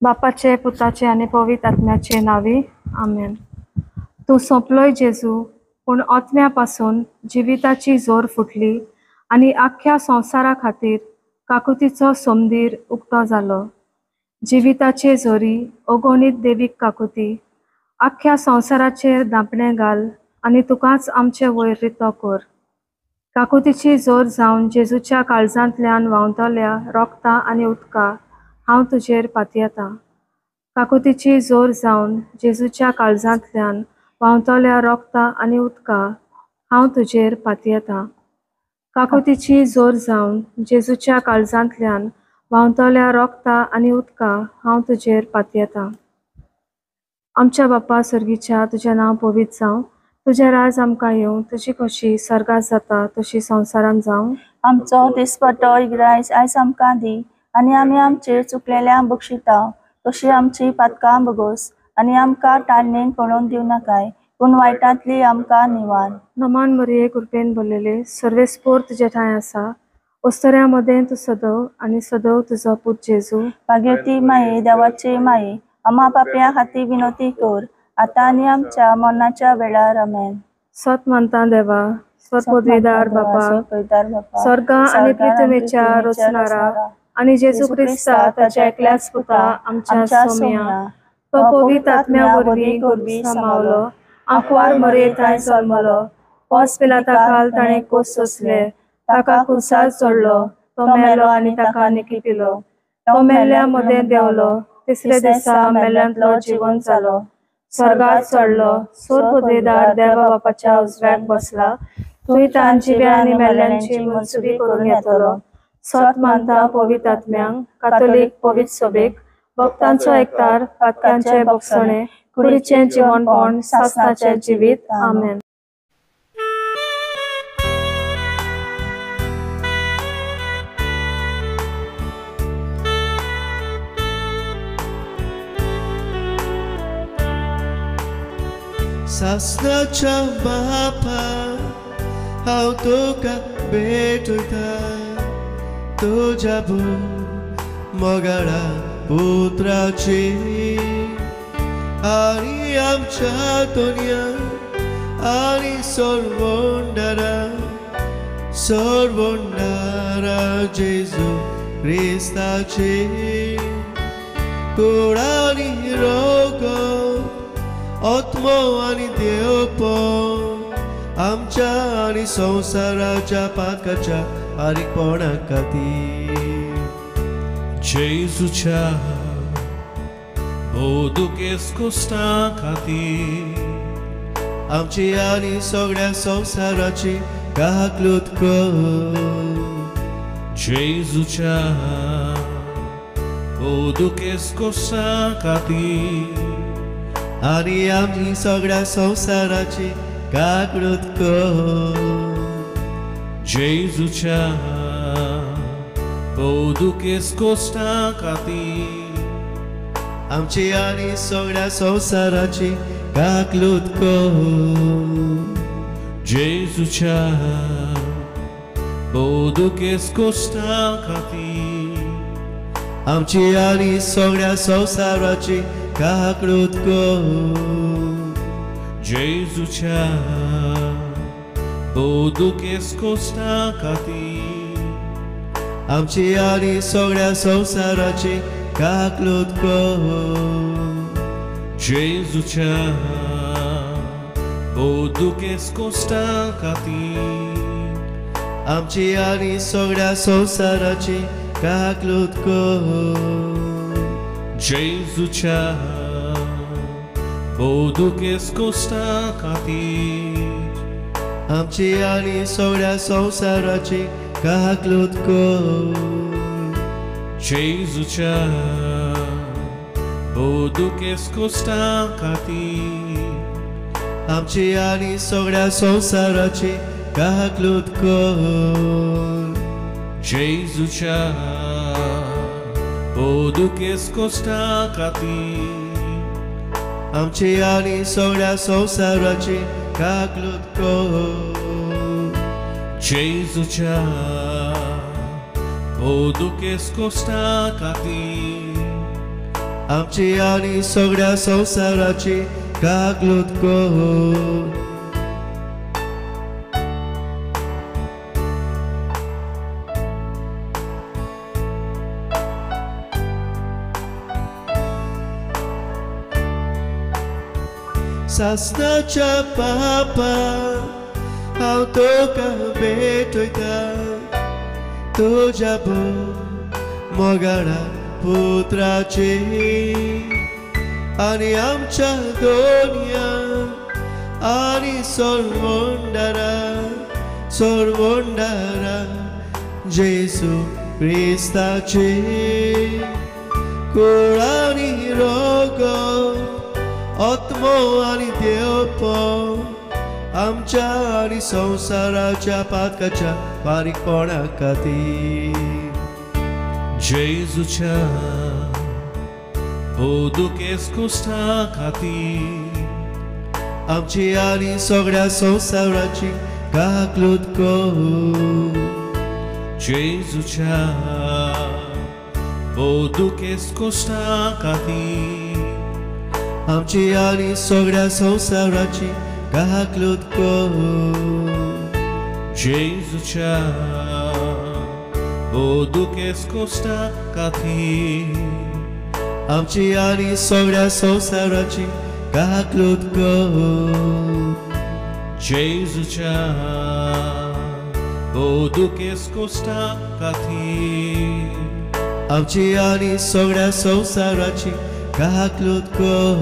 बापाचे पुताचे आनी पवित्र आत्म्याचे नांवी आमेन. तूं सोंपलोय जेजू, पूण आत्म्या पासून जिविताची जोर फुटली आनी आख्ख्या संवसारा खातीर काकुतीचो सोमदीर उक्तो जालो. जिविताचे जोरी अगणीत देवीक काकुती आख्ख्या संवसाराचेर धांपणें घाल आनी तुकाच आमचे वयर रितो कर. काकुतीची जोर जावन जेजूच्या काळजांतल्यान व्हांवतल्या रोगता आनी उदका हांव तुजेर पातयेतां. काकुतीची जोर जावन जेजूच्या काळजांतल्यान व्हांवतल्या रोगता आनी उदका हांव तुजेर पातयेतां. काकुतीची जोर जावन जेजूच्या काळजांतल्यान व्हांवतल्या रोगता आनी उदका हांव तुजेर पातयेतां. आमच्या बाप्पा सर्गीच्या, तुजें नांव पवित्र जावं, तुजें राज आमकां येवं, तुजी खोशी सर्गात जाता तशी संवसारांत जावं. आमचो दिसपटो इग्रायज आयज आमकां दी आनी आमी आमचेर चुकलेल्यांक बक्षिता तशी आमची पातकां बगोस आनी आमकां ताळणेन पडोवन दिवं नाकाय, पूण वायटांतली आमकां निवार. नमान मरिये, कृपेन भरलेले, सर्वेस्पोर तुजे ठांय आसा, ओस्तऱ्या मदें तूं सदव आनी सदव तुजो पूत जेजू. भाग्यवती माये, देवाची माये, आम्हा पापया खातीर विनोती कर, आतां आनी आमच्या मरणाच्या वेळार. आमेन. सत मानता देवा, सत पदवीदार बापा, स्वर्गा आनी पृथ्वीच्या रचणारा आनी जेजू क्रिस्ता ताच्या एकल्याच पुता आमच्या सोम्या, तो पवित्र आत्म्या वरवीं गोरवी सामावलो, आंकवार मरे थंय जल्मलो, पोस पिलाता खाल ताणें कोस सोंसले, ताका खुर्सार चडलो, तो मेलो आनी ताका निकिपिलो, तो मेल्ल्या मदें देंवलो, तिसरे दिसा मेल्ल्यांतलो जिवन जालो, स्वर्गात चडलो, सोर पदवीदार देवा बापाच्या उजव्याक बसला, थंय तान जिव्या आनी मेल्ल्यांची मनसुबी करून येतलो. सत मानता पवित्र आत्म्यांक, कातोलीक पवित्र सभेक, भक्तांचो एकतार, पातकांचे बक्षणे, कुडीचें जिवनपण, सासणाचें जिवीत. आमेन. सासणाच्या बापा हांव तुका भेटयता, तुज्या मोगाळा पुत्राची आनी आमच्या दोनया आनी सर्वोंडारा सर्वोंडारा जेजू क्रिस्ताची कुडानी रोगो आत्मो आनी देवपण आमच्या आनी संवसाराच्या पातकाच्या बारीकपणा खातीर. जेजूच्या दुखेस्त कोश्टां खातीर आमची आनी सगळ्या संवसाराची काकलूत कर. जेजूच्या दुखेस्त कोश्टां खातीर आनी आमची सगळ्या संवसाराची काकलूत कर. जेजूच्या दुखेस्त कोश्टां खातीर आमची आनी सगळ्या संवसाराची काकलूत कर. जेजूच्या दुखेस्त कोश्टां खातीर आमची आनी सगळ्या संवसाराची काकलूत कर. जेजूच्या दुखेस्त कोश्टां खातीर आमची आनी सगळ्या संवसाराची काकलूत कर. जेजूच्या दुखेस्त कोश्टां खातीर आमची आनी सगळ्या संवसाराची काकलूत कर. जेजूच्या दुखेस्त कोश्टां खातीर आमची आनी सगळ्या संवसाराची काकलूत कर. जेजूच्या दुखेस्त कोश्टां खातीर आमची आनी सगळ्या संवसाराची काकलूत कर. जेजूच्या दुखेस्त कोश्टां खातीर आमची आनी सगळ्या संवसाराची काकलूत कर. जेजूच्या दुखेस्त कोश्टां खातीर आमची आनी सगळ्या संवसाराची काकलूत कर. सासनाच्या पापा हांव तुका भेटयता, तुज्या मोगाळा पुत्राचे आनी आमच्या दोनया आनी सोडवंडारा सोडवंडारा जेसू क्रिस्ताचे कुळानी रोगो आत्मो आनी देवपण आमच्या आनी संवसाराच्या पातकाच्या बारीकपणा खातीर. जेजूच्या दुखेस्त कोश्टा खातीर आमची आनी सगळ्या संवसाराची काकलूत कर. जेजूच्या दुखेस्त कोश्टा खातीर आमची आनी सगळ्या संवसाराची काकलूत कर. जेजूच्या दुखेस्त कोश्टा खातीर आमची आनी सगळ्या संवसाराची काकलूत कर. जेजूच्या दुखेस्त कोश्टा खातीर आमची आनी सगळ्या संवसाराची काकलूत कर.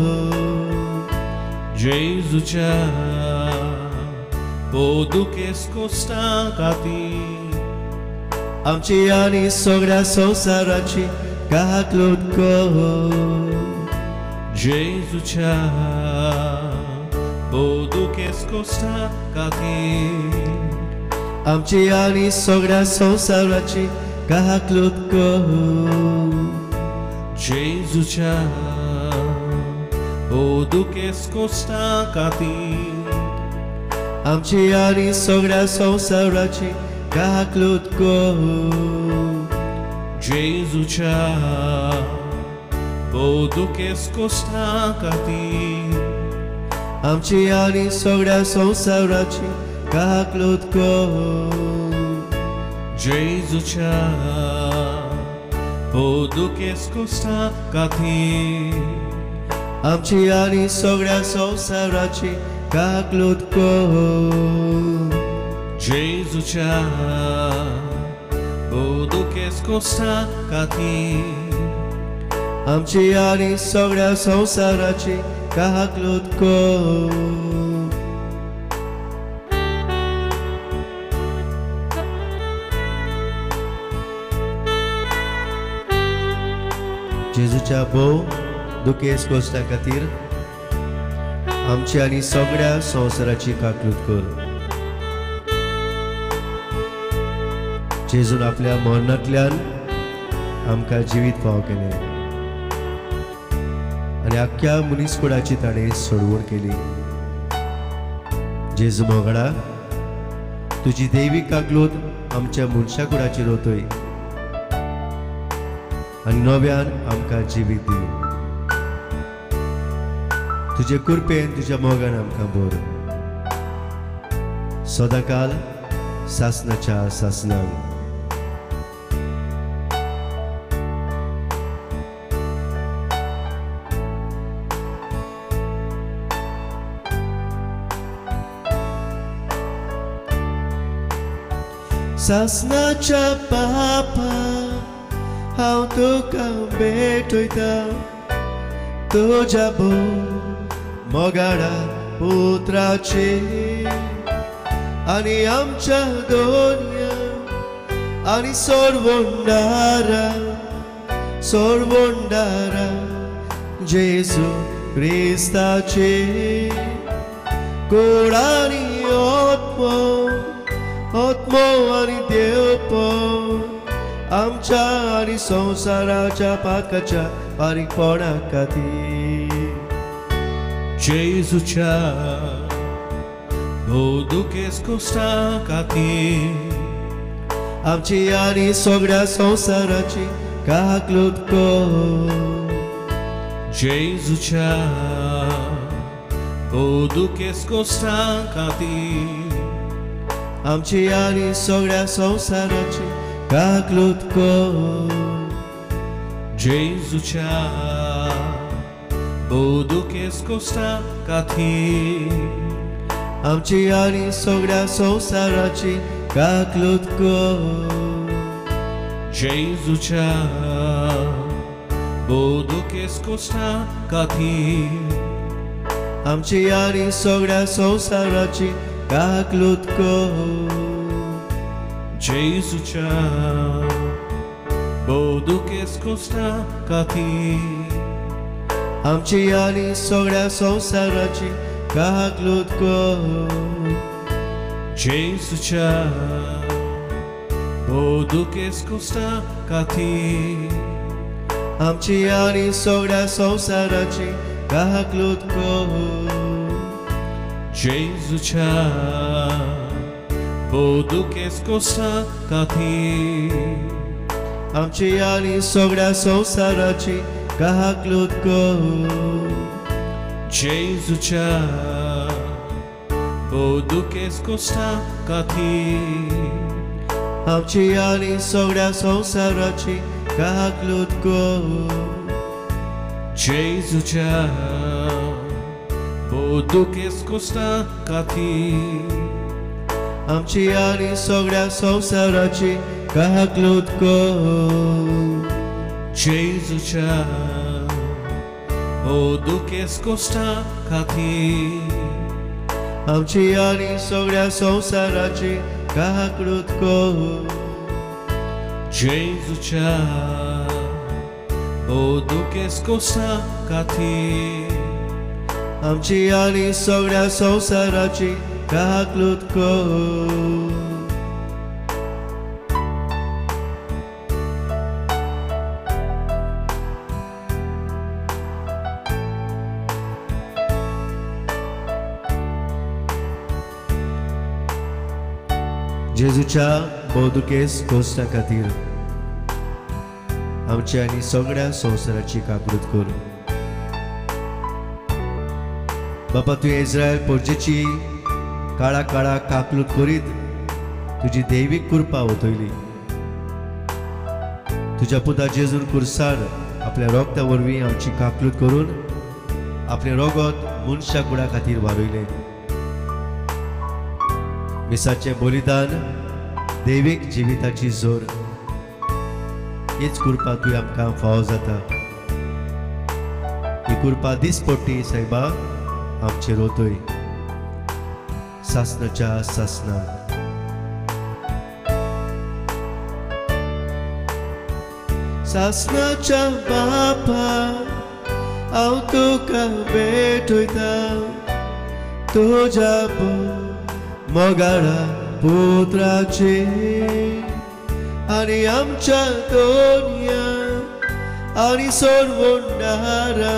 जेजूच्या दुखेस्त कोश्टा खातीर आमची आनी सगळ्या संवसाराची काकलूत कर. जेजूच्या दुखेस्त कोश्टा खातीर आमची आनी सगळ्या संवसाराची काकलूत कर. जेजूच्या दुखेस्त कोश्टा खातीर आमची आनी सगळ्या संवसाराची काकलूत कर. जेजूच्या दुखेस्त कोश्टा खातीर आमची आनी सगळ्या संवसाराची काकलूत कर. जेजूच्या दुखेस्त कोश्टा खातीर आमची आनी सगळ्या संवसाराची काकलूत कर. जेजूच्या दुखेस्त कोश्टा खातीर आमची आनी सगळ्या संवसाराची काकलूत कर. जेजूच्या भोव दुखेस्त कोश्टा खातीर आमची आनी सगळ्या संवसाराची काकलूत कर. जेजून आपल्या मरणांतल्यान आमकां जिवीत फाव केलें आनी आख्ख्या मनीसकुळाची ताणें सोडवण केली. जेजू मोगडा, तुजी दैवीक काकलूत आमच्या मनशा कुडाचेर वतय आनी नव्यान आमकां जिवीत दी. तुजे कृपेन तुज्या मोगान आमकां भर सदांकाल सासनाच्या सासनाक. सासनाच्या पापा हांव तुका भेटयता, तुज्या मोगाळा पुत्राचे आनी आमच्या दोनया आनी सोडवंडारा सोडवंडारा जेजू क्रिस्ताचे कुळानी आत्मो आत्मो आनी देवपण आमच्या आनी संवसाराच्या पातकाच्या बारीकपणा खातीर. जेजूच्या दुखेस्त कोश्टा खातीर आमची आनी सगळ्या संवसाराची काकलूत कर. जेजूच्या भोव दुखेस्त कोश्टां खातीर आमची आनी सगळ्या संवसाराची काकलूत कर. जेजूच्या भोव दुखेस्त कोश्टां खातीर आमची आनी सगळ्या संवसाराची काकलूत कर. जेजूच्या भोव दुखेस्त कोश्टां खातीर आमची आनी सगळ्या संवसाराची काकलूत कर. जेजूच्या भोव दुखेस्त कोश्टां खातीर आमची आनी सगळ्या संवसाराची काकलूत कर. जेजूच्या भोव दुखेस्त कोश्टां खातीर आमची आनी सगळ्या संवसाराची काकलूत कर. जेजूच्या भोव दुखेस्त कोश्टां खातीर आमची आनी सगळ्या संवसाराची काकलूत कर. जेजूच्या भोव दुखेस्त कोश्टां खातीर आमची आनी सगळ्या संवसाराची काकलूत कर. जेजूच्या भोव दुखेस्त कोश्टां खातीर आमची आनी सगळ्या संवसाराची काकलूत कर. जेजूच्या भोव दुखेस्त कोश्टां खातीर आमची आनी सगळ्या संवसाराची काकलूत कर. जेजूच्या भोव दुखेस्त कोश्टां खातीर आमची आनी सगळ्या संवसाराची काकलूत कर. जेजूच्या भोव दुखेस्त कोश्टां खातीर आमच्या आनी सगळ्या संवसाराची काकलूत कर. बापा, तुवें इस्रायल पोरजेची काळा काळा काकलूत करीत तुजी दैवीक कृपा ओतयली. तुज्या पुता जेजून कुर्सार आपल्या रोगता वरवीं आमची काकलूत करून आपलें रोगत मनशा कुडा खातीर वारयलें. मिसाचें बलिदान दैवीक जिविताची जोर, हीच कृपा तुवें आमकां फावो जाता. ही कृपा दिसपट्टी सायबा आमचेर ओतय सासनाच्या सासनाक. सासनाच्या बापा, हांव तुका भेटयता तुज्या मोगाळा पुत्राचे आनी आमच्या दोनया आनी सोरवंडारा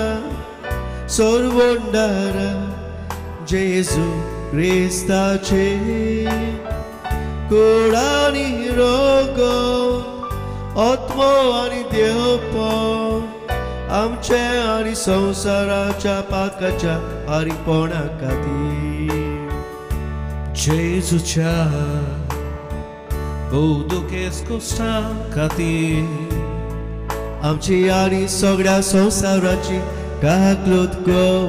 सोरवंडारा जेजू क्रिस्ताचे कुडानी रोगो आत्मो आनी देवपण आमचे आनी संवसाराच्या पातकाच्या फारीकपणा खातीर. जेजूच्या भोव दुखेस्त कोश्टां खातीर आमची आनी सगळ्या संवसाराची काकलूत कर.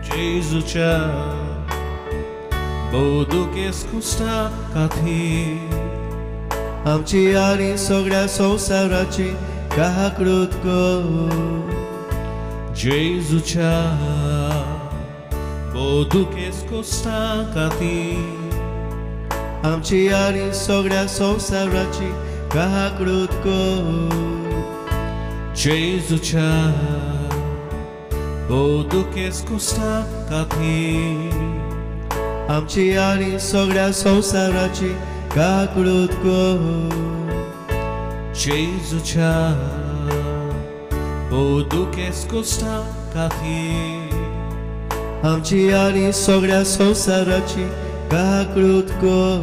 जेजूच्या भोव दुखेस्त कोश्टां खातीर आमची आनी सगळ्या संवसाराची काकलूत कर. जेजूच्या भोव दुखेस्त कोश्टां खातीर आमची आनी सगळ्या संवसाराची काकलूत कर. जेजूच्या भोव दुखेस्त कोश्टां खातीर आमची आनी सगळ्या संवसाराची काकलूत कर. जेजूच्या भोव दुखेस्त कोश्टां खातीर आमची आनी सगळ्या संवसाराची काकलूत कर.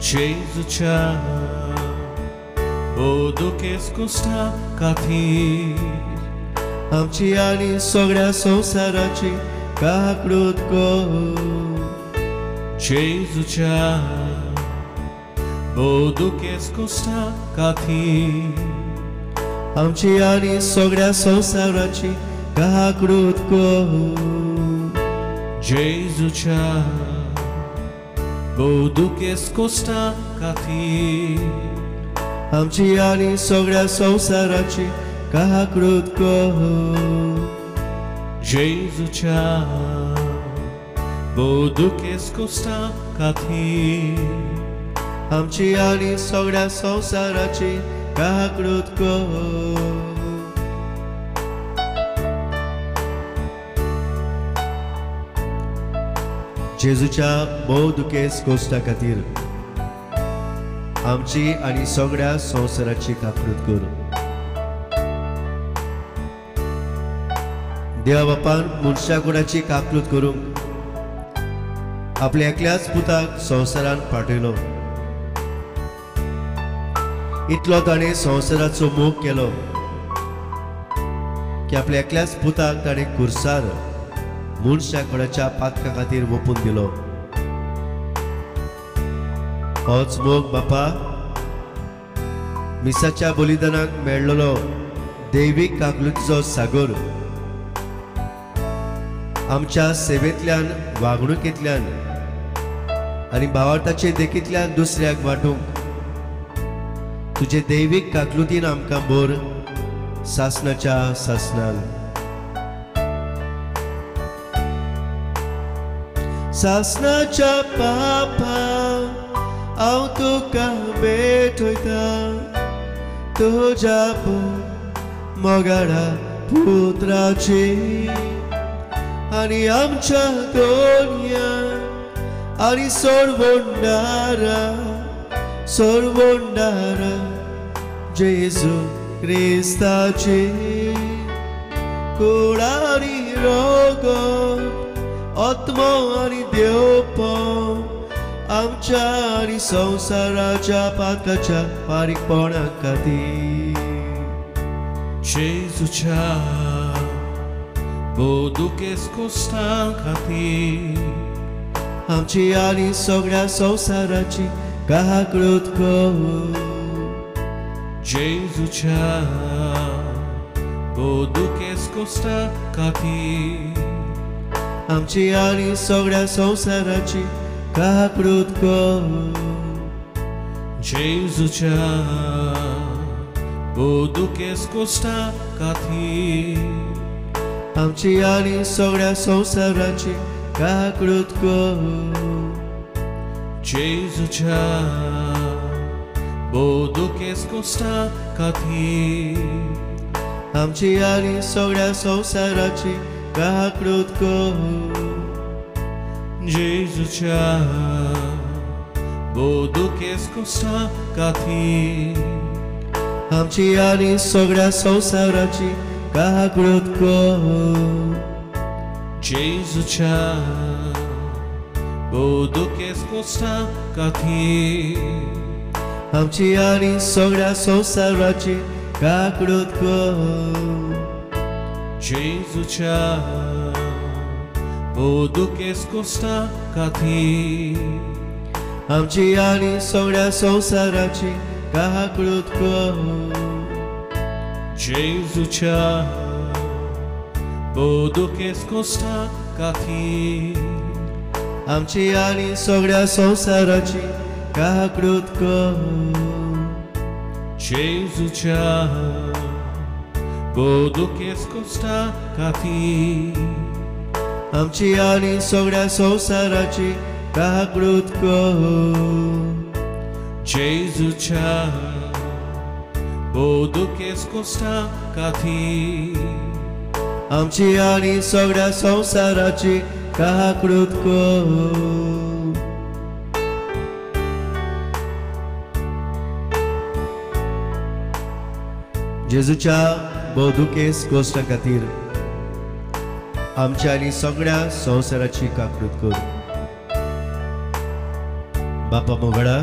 जेजूच्या भोव दुखेस्त कोश्टा खातीर आमची आनी सगळ्या संवसाराची काकळूत कर। जेजूच्या भोव दुखेस्त कोश्टा खातीर आमची आनी सगळ्या संवसाराची काकळूत कर। जेजूच्या भोव दुखेस्त कोश्टा खातीर आमची आनी सगळ्या संवसाराची काकळूत कर। जेजूच्या भोव दुखेस्त कोश्टा खातीर आमची आनी सगळ्या संवसाराची काकळूत कर। जेजूच्या भोव दुखेस्त कोश्टा खातीर आमची आनी सगळ्या संवसाराची काकळूत कर। देवा बापान मनशा कुडाची काकळूत करूंक आपल्या एकल्याच पुताक संवसारान पाठयलो। इतलो ताणें संवसाराचो मोग केलो की आपल्या एकल्याच पुताक ताणें कुर्सार मनशा कुडाच्या पातका खातीर वोपून दिलो। होच मोग बापा मिसाच्या बलिदानाक मेळ्ळलो दैवीक काकलुतीचो सागर आमच्या सेवेंतल्यान, वागणुकेंतल्यान आनी भावार्थाचे देखींतल्यान दुसऱ्याक वांटूंक तुजे दैवीक काकलुतीन आमकां भर सासनाच्या सासनान। सासनाच्या पापा हांव तुका भेटयता, तुज्या मोगाळा पुत्राची आनी आमच्या दोनया आनी सोडवणारा सोडवणारा जेजू क्रिस्ताची कूड आनी रोगत आत्मो आनी देवपण आमच्या आनी संवसाराच्या पातकाच्या फारीकपणा खातीर। जेजूच्या भोव दुखेस्त कोश्टा खातीर आमची आनी सगळ्या संवसाराची काकळूत कर। जेजूच्या भोव दुखेस्त कोश्टा खातीर आमची आनी सगळ्या संवसाराची काकळूत कर। जेजूच्या भोव दुखेस्त कोश्टा खातीर आमची आनी सगळ्या संवसाराची काकळूत कर। जेजूच्या भोव दुखेस्त कोश्टा खातीर आमची आनी सगळ्या संवसाराची काकळूत कर। जेजूच्या भोव दुखेस्त कोश्टा खातीर आमची आनी सगळ्या संवसाराची काकळूत कर। जेजूच्या भोव दुखेस्त कोश्टा खातीर आमची आनी सगळ्या संवसाराची काकळूत कर। जेजूच्या भोव दुखेस्त कोश्टा खातीर आमची आनी सगळ्या संवसाराची काकळूत कर। जेजूच्या भोव दुखेस्त कोश्टा खातीर आमची आनी सगळ्या संवसाराची काकळूत कर। जेजूच्या भोव दुखेस्त कोश्टा खातीर आमची आनी सगळ्या संवसाराची काकळूत कर। जेजूच्या भोव दुखेस्त कोश्टा खातीर आमची आनी सगळ्या संवसाराची काकळूत कर। जेजूच्या भोव दुखेस्त कोश्टा खातीर आमच्या आनी सगळ्या संवसाराची काकळूत कर। बापा मोगळा,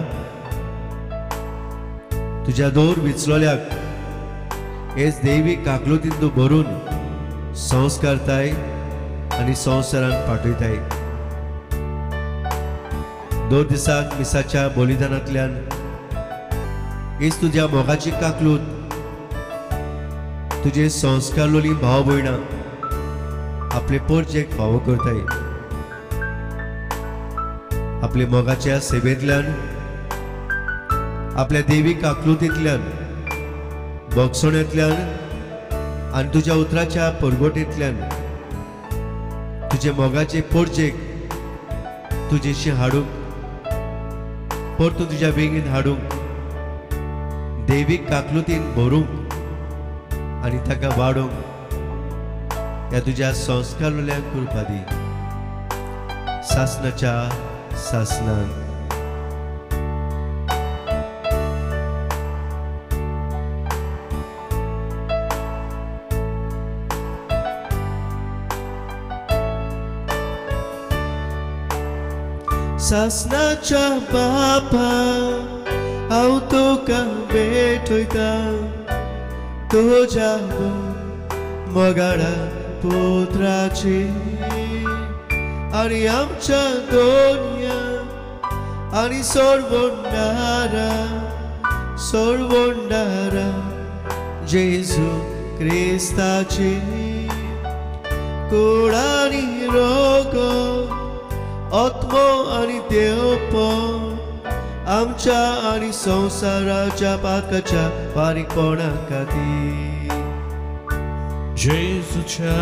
तुज्या दोर विचलोल्याक हेच देवी काकलुतीन तूं भरून संस्कारताय आनी संवसारान पाठयताय. दोन दिसाक मिसाच्या बलिदानांतल्यान हीच तुज्या मोगाची काकलूत तुजे संस्कारलोली भाव भयणां आपले पोरचेक फावो करताय. आपले मोगाच्या सेवेंतल्यान, आपल्या देवी काकलुतींतल्यान, बक्षण्यांतल्यान आनी तुज्या उतराच्या परगोटेंतल्यान तुजे मोगाचे पोरचेक तुजेशी हाडूंक, परतून तुज्या वेगीन हाडूंक, देवीक काकलुतीन भरूंक आनी ताका वाडोवंक ह्या तुज्या संस्कारलोल्यांक कृपा दी. सासनाच्या सासनान. सासनाच्या बापा हांव तुका भेटयता तुज्या मोगाळा पुत्राची आनी आमच्या दोनया आनी सोडवणारा सोडवणारा जेजू क्रिस्ताची. कुडानी रोगो आत्मो आनी देवपण आमच्या आनी संवसाराच्या पातकाच्या फारीकपणा खातीर. जेजूच्या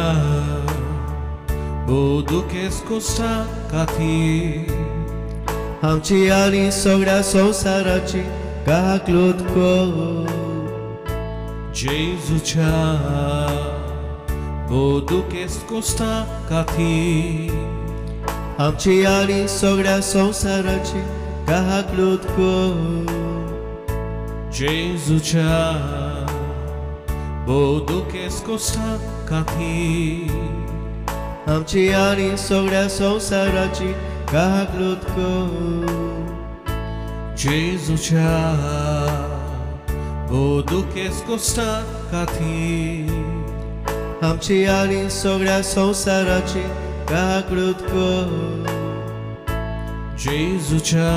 दुखेस्त कोश्टा खातीर आमची आनी सगळ्या संवसाराची काकलूत कर. जेजूच्या दुखेस्त कोश्टा खातीर आमची आनी सगळ्या संवसाराची काकलूत कर. जेजूच्या दुखेस्त कोश्टा खातीर आमची आनी सगळ्या संवसाराची काकलूत कर. जेजूच्या दुखेस्त कोश्टा खातीर आमची आनी सगळ्या संवसाराची काकलूत कर. जेजूच्या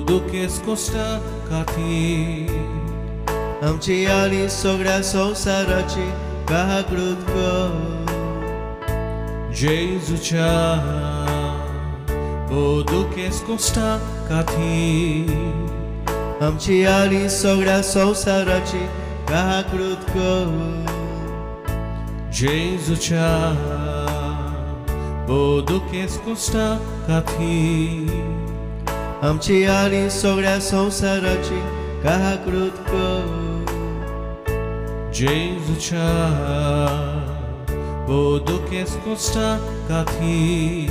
दुखेस्त कोश्टा खातीर आमची आनी सगळ्या संवसाराची काकलूत कर. जेजूच्या दुखेस्त कोश्टा खातीर आमची आनी सगळ्या संवसाराची काकलूत कर. जेजूच्या दुखेस्त कोश्टा खातीर आमची आनी सगळ्या संवसाराची काकलूत कर. जेजूच्या दुखेस्त कोश्टा खातीर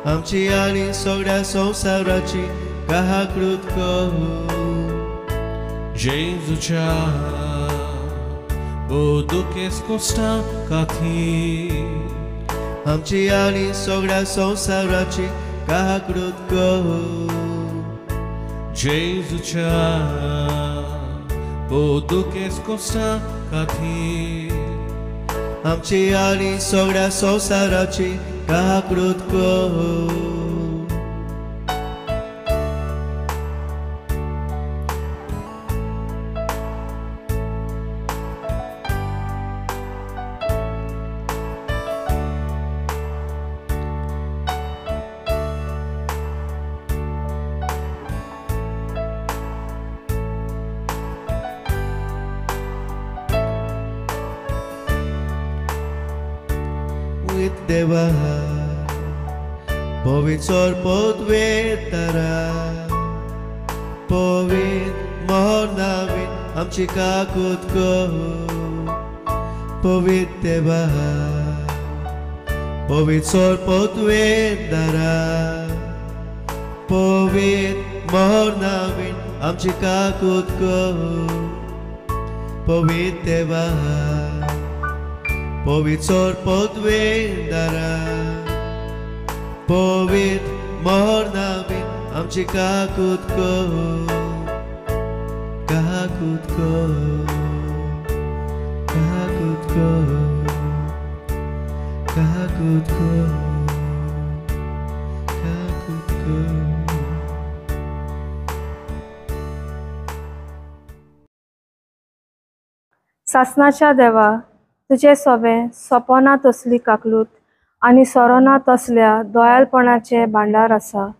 आमची आनी सगळ्या संवसाराची काकलूत कर. जेजूच्या दुखेस्त कोश्टा खातीर आमची आनी सगळ्या संवसाराची काकलूत कर. जेजूच्या दुखेस्त कोश्टा खातीर आमची आनी सगळ्या संवसाराची काकलूत कर. देवा पवित्र पदवेतारा पवित्र मरणावीन आमची काकूत कर. पवित्र देवा पवित्र पदवेतारा पवित्र मरणावीन आमची काकूत कर. पवित्र देवा पवित्र पदवेदारा पवित्र मरणावीन आमची काकूत कर. काकूत कर, काकूत कर, काकूत कर, काकूत कर। सासनाच्या देवा, तुजे सोबें सोंपना तसली काकलूत आनी सोरोना तसल्या दोयालपणाचें भांडार आसा।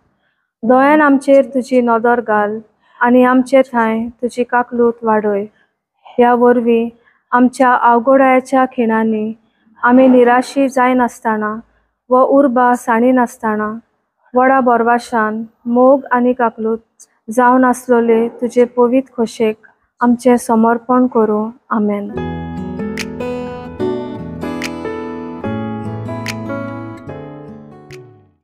दोयान आमचेर तुजी नदर घाल आनी आमचे थांय तुजी काकलूत वाडय। ह्या वरवीं आमच्या अवघडायेच्या खिणांनी आमी निराशी जायनासतना व उर्बा साणीनासतना व्हडा बोरवाशान मोग आनी काकलूत जावन आसलोले तुजे पवित्र खोशेक आमचें समर्पण करूं। आमेन।